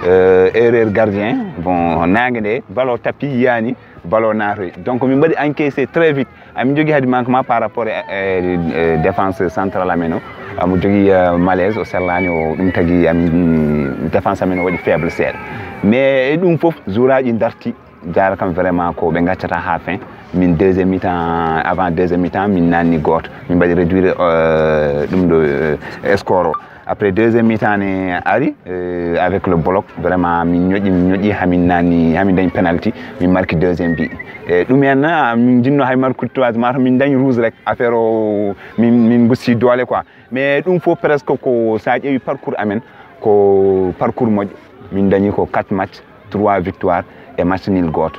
euh, erreur gardien, bon, nangue nde ballon tappi yani, ballon naatoy. Donc min mbaɗi encaissé très vite. Amin jogui hadi manquement par rapport e, e, e défense central amen o. Amo jogui, euh, malaise, o sellani o, ɗum tagui amin, défense amen o waɗi faible seeɗa. Mais e ɗum foof, jouraji darti, jara kam vraiment ko ɓe gaccata ha fin. Min deuxième mi-temps, avant deuxième mi-temps, min nanni goto. Min mbaɗi réduire, euh, ɗum ɗo, euh, score o. Après deuxième mi-temps ne ari, euh, avec le bloc, vraiment min ñoƴi, min ñoƴi, hamin nanni, hamin dañi penalty, min marki deuxième bi. E ɗum en, ah, min jinno hay markude trois, mata min dañi rouge rek, affaire o, min, min gusti doole quoi. Mais ɗum fof presque ko, sa ƴeewi parcours amen, ko parcours moƴƴo. Min dañi ko quatre match, trois victoire e match nul goto.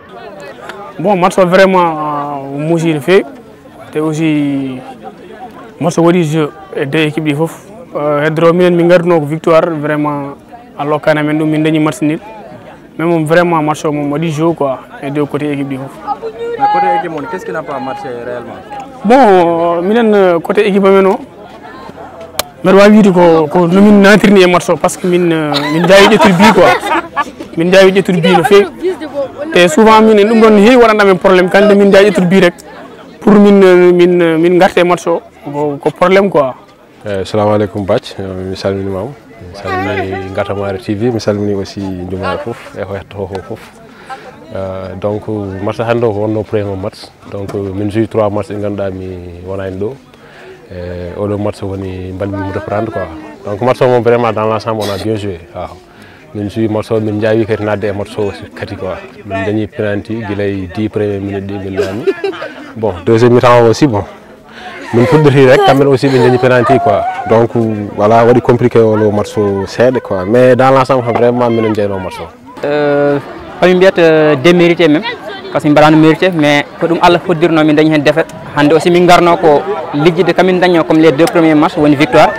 Bon, match o vraiment, euh, muusi no feewi. Te aussi match o waɗi jeu e deux équipe ɗi fof. Euh, heddoro minen min ngarduno ko victoire, vraiment a lokkani amen ɗum, min dañi match nul. Mais moom vraiment match o moom waɗi jeu quoi e deux côté équipe ɗi fof. Mais côté équipe mon, qu'est-ce qui n'a pas marché réellement? Bon, minen, euh, côté équipe amen o, mbeɗa wawi wiide ko, ko no min natirni e match o, par ce que min, euh, min jawi ƴettude bi quoi. Min jawi ƴettude bi no feewi. Te souvent min, ɗum ɗon heewi waɗande amen problème, kande min jawi ƴettude bi rek. Pour min, euh, min, euh, min garta e match o, ko, ko problème quoi. Eyyi, salamu aleykum Bac, mi salminima, mi salmini Gatamare T V, mi salmini aussi Jumaare fof e ko hettotoo ko fof. Euh, donc match hannde o ko wonno premier match. Donc min joué trois match ɗi ngannduɗaa mi wonani ɗo. E oɗo match woni mbalmi mo reprendre quoi. Donc match o moom vraiment dans l'ensemble on a bien joué. Waaw. Min joué match o, min njaawi kadi nadde e match o aussi kadi quoi. Min dañi penalty gila e dix première minute ɗi min nani. Bon, deuxième mi-temps o aussi, bon, min puɗɗiti rek, kamɓe aussi ɓe dañi penalty quoi. Donc voilà, waɗi compliqué o match o seeɗa quoi. Mais dans l'ensemble vraiment minen jeyno match o. Euh, komin mbiyat, euh, démérité même, parce que min mbaɗano mérité, mais ko ɗum Allah hoddirno min dañi hen défaite. Hande aussi min garno ko lijjide kamin dañno comme les deux premiers matchs woni victoire.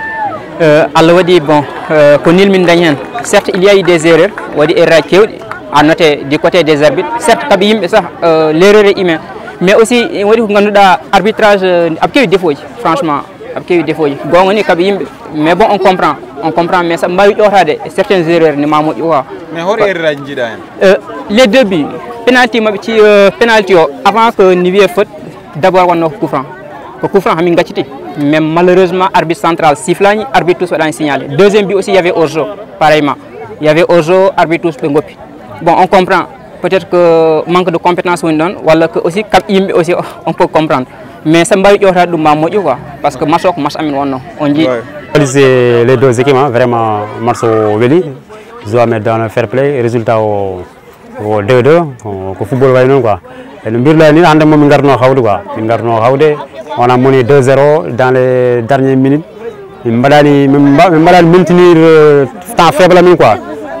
Euh, Allah waɗi bon, euh, ko nul min dañi hen. Certes il y a eu des erreurs, waɗi erreur aji kewɗi à noter du côté des arbitres. Certes kaɓe yimɓe sah, euh, l'erreur est humain, mais aussi ene waɗi ko ganduɗa arbitrage, euh, aɓe kewi défaut ji franchement. Aɓe kewi défaut ji. Gonga ni kaɓe yimɓe. Mais bon, on comprend. On comprend, mais saɓe mbawi ƴewtade e certaines erreurs ne ma moƴƴu quoi. Mais hol erreur aji jiiɗa hen? Euh, Les deux buts, penalty maɓɓe ci euh, penalty o, avant que ni wiye faute, d'abord wonno ko coup franc. Ko coup franc hamin gacciti. Mais malheureusement arbitre central sifflani, arbitre tous waɗani signalé. Deuxième but aussi, il y avait hors-jeu, pareillement. Il y avait hors-jeu, arbitre tous ɓe goppi. Bon, on comprend. Peut-être que manque de compétence woni ɗon, walla que aussi kam yimɓe aussi, on peut comprendre. Mais so mbawi ƴewtade ɗum ma moƴƴu quoi, parce que match o ko match amin wonno, on jii. Ouais. Féliciter les deux équipes, hein. Vraiment match o weli. Joue mais dans le fair play, résultat o o deux deux, ko ko football wayi noon quoi. E no mbirɗa ni, hannde moom min ngarno hawde quoi. Min ngarno hawde, on a mené deux zéro dans les dernières minutes. Min mbaɗani, min mba- min mbaɗani maintenir euh, temps faible amin quoi.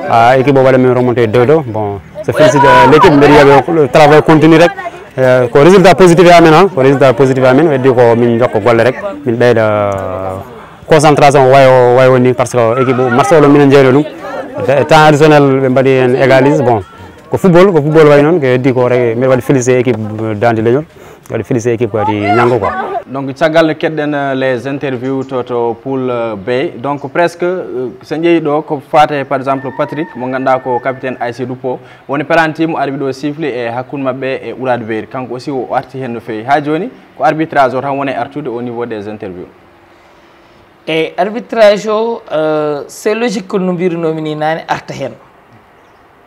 Ah, équipe o waɗa min remonté deux deux. Bon, je félicite euh, l'équipe, mbeɗa wiya ɓe travail continu rek. Euh, ko résultat positif e amen, hein. Ko résultat positif e amen, heddi ko min jokko golle rek, min ɓeyda euh, concentration wayo wayo ni, parce que équipe o match o minen jeyno ɗum. E temps additionnel ɓe mbaɗi en égalise. Bon, ko football, ko football wayi noon, ko heddi ko rek. Mbeɗa waɗi félicité équipe Dandi Leñol, waɗi félicité équipe kadi Ñanngo quoi. Donc caggal no keɗɗen euh, les interviews to to poule euh, B. Donc presque euh, so ƴeewi ɗo ko fate par exemple Patrick mo ganduɗa ko capitaine A S C Dupo, woni penalty mo arbitre o siffli e hakkunde maɓɓe e Oulad Beyri, kanko aussi o arti hen no fewi. Ha joni ko arbitrage o tan woni e artude au niveau des interviews. E arbitrage o euh, c'est logique ko no mbirunomi ni nane arta hen.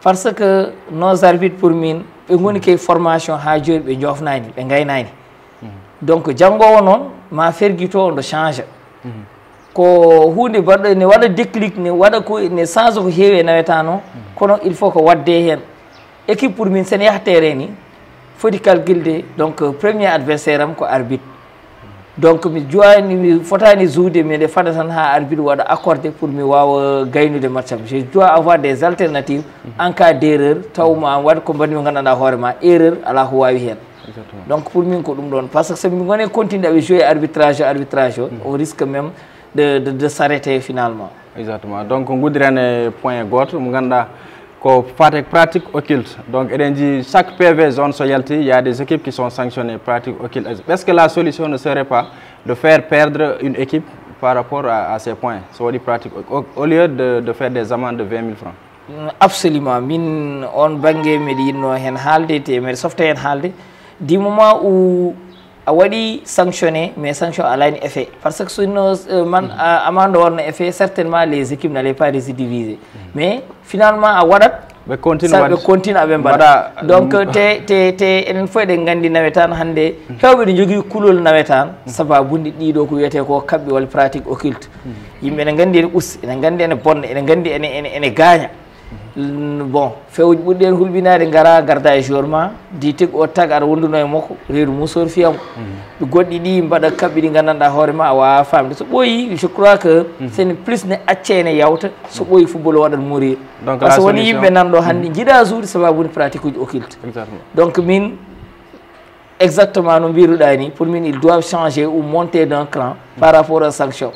Parce que nos arbitres pour min ɓe goni kay formation ha joni ɓe jofnani, ɓe gaynani. Donc janngowo noon ma ferguito ondo change. Ko hunde baɗɗo ne waɗa déclic, ne waɗa ko ne change ko heewi e nawetan o. Kono il faut ko wadde hen. Équipe pour min sen yaha terrain ni foti calculde donc premier adversaire am ko arbitre. Donc mi joini, mi fotani joude, miɗe fada tan ha arbitre waɗa accordé pour mi wawa gaynude match am. Je dois avoir des alternatives en cas d'erreur, taw ma waɗ ko mbaɗmi gandanɗa hoore ma erreur ala ko wawi hen. Donc pour min ko ɗum ɗon, parce que somi gone continue aɓe joué arbitrage arbitrage o, on risque même de, de, de s'arrêter finalement. Exactement. Donc guddiren e point goto mo ganduɗa ko fate pratique occulte. Donc eɗen jii chaque P V zone so yalti, il y a des équipes qui sont sanctionnées pratique occulte. Est-ce que la solution ne serait pas de faire perdre une équipe par rapport à, à ces points, so waɗi pratique au, au lieu de, de faire des amendes de vingt mille francs? Absolument. Min on bangge miɗo yinno hen haalde te miɗo softa hen haalde. Du moment où a waɗi sanctionné, mais sanction alani effet, parce que sinno man amande o wonno effet, certainement les équipes n'allaient pas récidiviser. Mais finalement a waɗat ɓe continue sa- ɓe waɗde. Continue aɓe mbaɗa Mbaɗa- Donc te te te enen fof eɗen nganndi nawetaan hannde, heewɓe ɗo njogii kulol nawetaan, sabaabundi ɗiɗo ko wiyetee ko kaɓɓi walla pratique occulte. Yimɓe ene nganndi ene usti, ene nganndi ene bonna, ene nganndi ene ene ene gaaña. Bon, fewuji ɓurɗi en hulɓinaade ngara ngarda e joueur ma, di tigi o tag aɗa wonduno e makko, reedu musor fiyamo. Goɗɗi ɗi mbaɗa kaɓɓi ɗi nganndanɗaa hoore ma a waawaa faamde so ɓooyi. Je crois que sene plus ne acce ene yawta, so ɓooyi football o waɗat mourir. Donc par ce que woni yimɓe nan ɗo hannde njiɗa jouude sababu woni pratique uji occulte. Donc min exactement no mbiruɗa ni, pour min ils doivent changer ou monter d'un cran par rapport aux sanctions.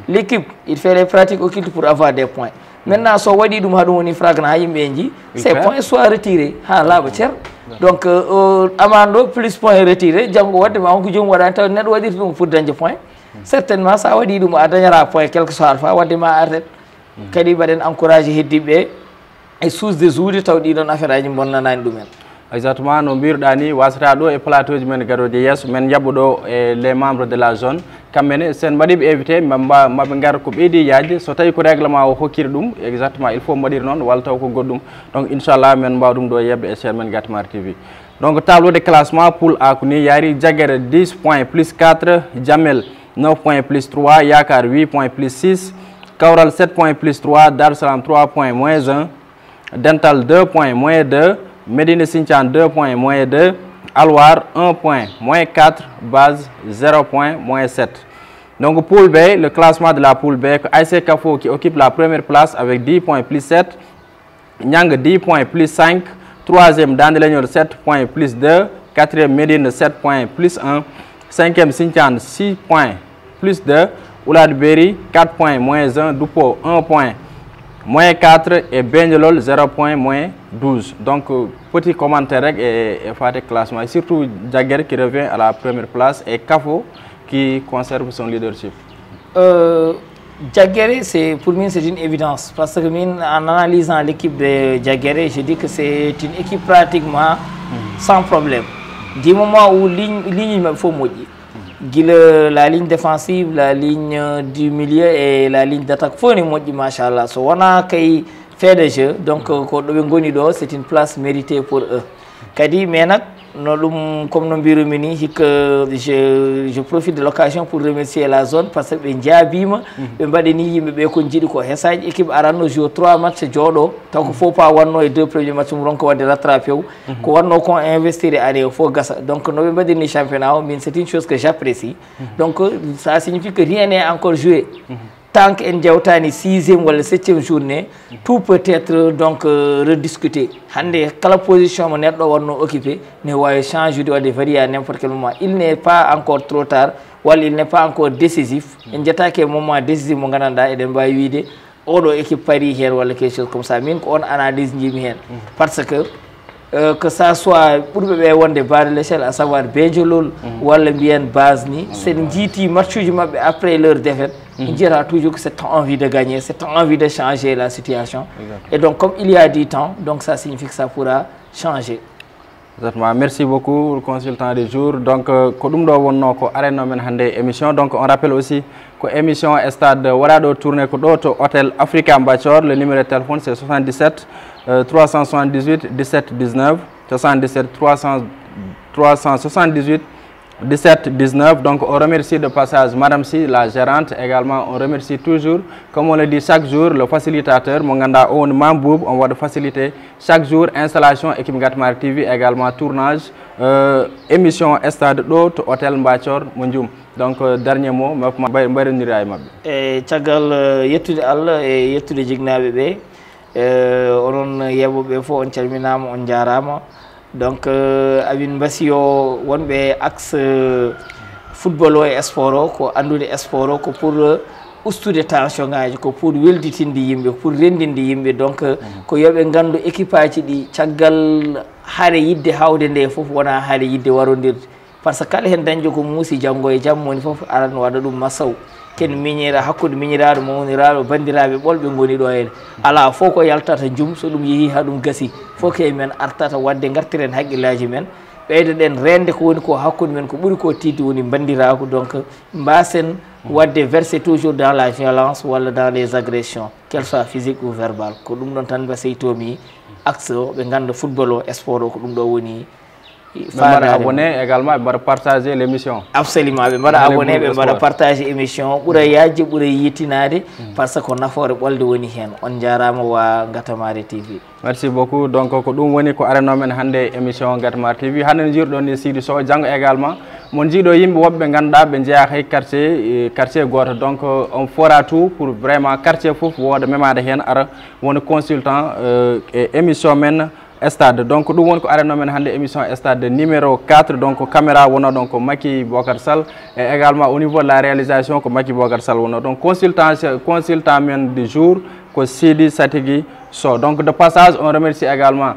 L'équipe il fait les pratiques occultes pour avoir des points. Maintenant so waɗi ɗum haɗum woni fragna ha yimɓe en ji, ces points soit retiré ha laaɓa cer. Donc amande o plus point retiré, janngo wadde ma on ko joomum waɗani taw neɗɗo waɗirta ɗum pour dañde point. Certainement sa waɗi ɗum a dañata point quelque soit alpha wadde ma arret. Kadi mbaɗen encouragé heddiɓe e sousde jouude taw ɗiɗon affaire aji bonnanani ɗumen. Exactement no mbiruɗa ni, wasata ɗo e plateau ji men garoje yesso men jaɓɓo ɗo e les membres de la zone, kamɓene sen mbaɗiɓe invité maɓe ngar ko ɓeydi yajde so tawi ko règlement o hokkiri ɗum exactement il faut mbaɗir noon walla taw ko goɗɗum. Donc inchallah men mbawa ɗum ɗo yeɓde e chaîne men Gatmar T V. Donc tableau de classement poule A ko ni yaari: Jaguere dix points plus quatre, Jamel neuf points plus trois, Yakar huit points plus six, Kawral sept points plus trois, Dar Salam trois points moins un, Dental deux points moins deux, Médina Sinthiane deux points moins deux, Alwar un point moins quatre, Base zéro point moins sept. Donc poule B, le classement de la poule B, A S C Kafo qui occupe la première place avec dix points plus sept, Niang dix points plus cinq, troisième Dande Leñol sept points plus deux, quatrième Médine sept points plus un, cinquième Sinthiane six points plus deux, Oulad Beri quatre points moins un, Dupo un point moins quatre et Benjelol zéro point moins douze. Donc petit commentaire rek e e fate classement, surtout Jaguere qui revient à la première place et Kafo qui conserve son leadership. Euh, Jaggere, c'est, pour min, c'est une évidence. Parce que min, en analysant l'équipe de Jaggere, je dis que c'est une équipe pratiquement sans problème. Du moment où ligne, ligne il faut moƴƴi. Gila la ligne défensive, la ligne, euh, du milieu et la ligne d'attaque, fof ne moƴƴi, machallah. So wona kay fait de jeu, donc, euh, ko ɗo ɓe ngoni ɗo, c'est une place méritée pour eux. Kadi, mais nak, no ɗum, comme no mbirumi ni, hikka, je, je profite de l'occasion pour remercier la zone, parce que ɓe njaabima, ɓe mbaɗini yimɓe ɓe ko jiɗi ko. He sahaji équipe aranno joue trois matchs jooɗo, taw ko faux pas wanno e deux premiers matchs mum, ronka wadde rattrapé o. Ko wanno kon investir e année o fof gasa. Donc, no ɓe mbaɗirni championnat o, min, c'est une chose que j'apprécie. Donc, ça signifie que rien n'est encore joué. Tant que en jewtani sixième walla septième journée, tout peut être donc, euh, rediscuté. Hande kala position mo neɗɗo wonno occupé, ne wawi changer de, wadde varié à n'importe quel moment. Il n'est pas encore trop tard, walla il n'est pas encore décisif. En jettaki e moment décisif mo gandanɗa, eɗen mbawi wiide oɗo équipe paari hen walla quelque chose comme ça. Min ko on analyse jiimi hen. Parce que, euh, que ça soit ɓurɓe ɓe wonde bas de l'échelle, à savoir Bejolol, walla mbiyen base ni, sen jiiti matchuji maɓɓe après leur défaite, on dira toujours que c'est envie de gagner, c'est envie de changer la situation. Et donc, comme il y a du temps, donc ça signifie que ça pourra changer. Exactement. Merci beaucoup, consultant du jour. Donc, euh, ko ɗum ɗo wonno ko aranno men hande émission. Donc, on rappelle aussi ko émission stade waɗaɗo tourné ko ɗo to hôtel Africa Mbachor. Le numéro de téléphone, c'est soixante-dix-sept, euh, trois cent soixante-dix-huit, dix-sept, dix-neuf, soixante-dix-sept, trois cents, trois cent soixante-dix-huit, dix-sept, dix-neuf. Donc, on remercie de passage Madame Si, la gérante. Également, on remercie toujours, comme on le dit chaque jour, le facilitateur. Mo ganduɗa o woni Mame Boub, on waɗa facilité chaque jour installation équipe Ngatamari T V, également tournage, euh, émission stade ɗo to hôtel Mbachor mo Ndioum. Donc, euh, dernier mot, ma, ma, mbayrondira e maɓɓe. E caggal, euh, yettude Allah e yettude jignaɓe ɓe, euh, onon yeɓoɓe fof, on calminama, on jarama. Donc, euh, amin mbasi yo wonɓe axe, euh, football o e sport o, ko andude sport o ko pour, euh, ustude tension ngaji, ko pour welditinde yimɓe, pour rendinde yimɓe. Donc, euh, ko yoɓe gandu équipe aji ɗi, caggal hare yidde hawde nde fof wona hare yidde warodirde. Parce que kala hen dañjo ko muusi, janngo e jamma woni fof aran waɗa ɗum masaw. Ken miñira hakkunde miñiraaɗo, mawniraaɗo, banndiraaɓe ɓolɓe ngoni ɗo heen. Alaa fof ko yaltata jum, so ɗum yehii haa ɗum gasi. Fof ko e men artata waɗde, ngartiren haqqillaji men, ɓeydoɗen reende ko woni ko hakkunde men, ko ɓuri ko tiiɗde woni banndiraagu. Donc, mbaasen waɗde verser toujours dans la violence walla dans les agressions, qu'elles soient physiques ou verbales. Ko ɗum ɗon tan mbasiytomi axe o, ɓe ngannda football o, sport o, ko ɗum ɗo woni. Ɓe mbaɗa abonné également, ɓe mbaɗa partagé l' émission. Absolument, ɓe mbaɗa abonné, ɓe mbaɗa partagé émission o, ɓura yajde, ɓura yittinaade, parce que ko nafoore ɓolde woni heen. On njaaraama wa Ngatamari T V. Merci beaucoup. Donc, ko ɗum woni ko aranno men hannde émission Ngatamari T V. Hannde no njiiruɗon ni Sidi Sow, janngo également mon njiiɗo yimɓe woɓɓe ɓe ngannduɗaa ɓe njeyaa hay quartier, eh, quartier gooto. Donc, on fera tout pour vraiment quartier fof wooda memaade heen, ara woni consultant, euh, e émission men Stade. Donc, ɗum woni ko aranno men hannde émission Stade numéro quatre. Donc, caméra wonno ɗon ko Macky Bocar Sall, et également au niveau de la réalisation ko Macky Bocar Sall wonno. Donc, consultant, consultant men du jour ko Sidi Satigi Sow. Donc, de passage, on remercie également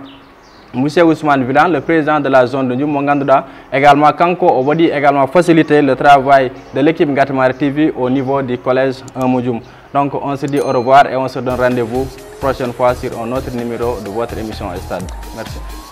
Monsieur Ousmane Vilan, le président de la zone de Ndioum, mo ngannduɗaa également kanko o waɗi également facilité le travail de l' équipe Ngatamari T V au niveau du collège un mo Ndioum. Donc, on se dit au revoir et on se donne rendez-vous prochaine fois sur un autre numéro de votre émission Stade. Merci.